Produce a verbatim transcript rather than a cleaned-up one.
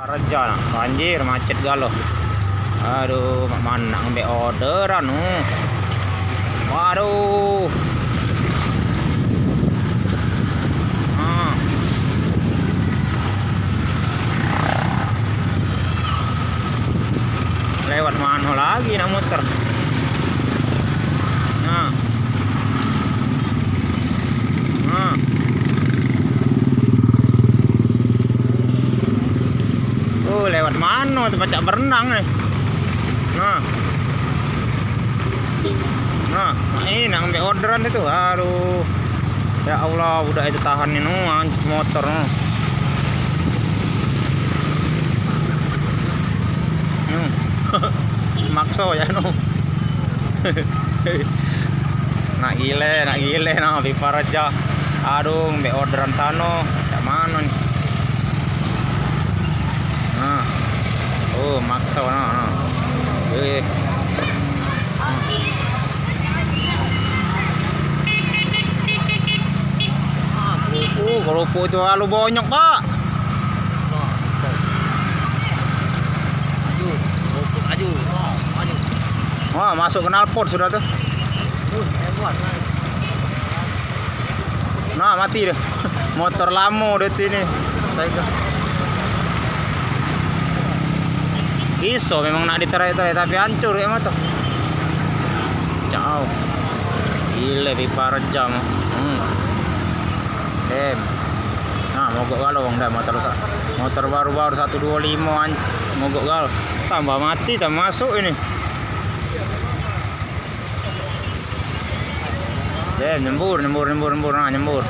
Reja nah, banjir, macet galo. Aduh, mak manak ngambek orderan, uh. Waduh. Ah. Lewat mano lagi nak muter? Nah. Nah. Oh, lewat mano tu pacak berenang ni. Nah. Nah, ini nak ngambek orderan tu. Aduh. Ya Allah, budak itu tahan ni, no, motor, no. Hmm. Makso ya, no. Nak gile, nak gile, no, pipa reja. Aduh, ngambek orderan sano. Cak mano ni? Nah. Oh, makso, no, no. Eh. Oh, kerupuk tu lalu bonyok, Pak. Wah, masuk knalpot sudah tu. Nah, mati dah. Motor lamo dah tu ini. Pegang. Iso memang nak diterai-terai, tapi hancur kayak motor. Jauh. Gile pipa rejam. Hmm. Dem. Nah, mogok galo wong dah motor rusak. Motor baru-baru satu dua lima an-, mogok galo. Tambah mati, tambah masuk ini. Dem, nyembur, nyembur, nyembur, nyembur. Nah, nyembur.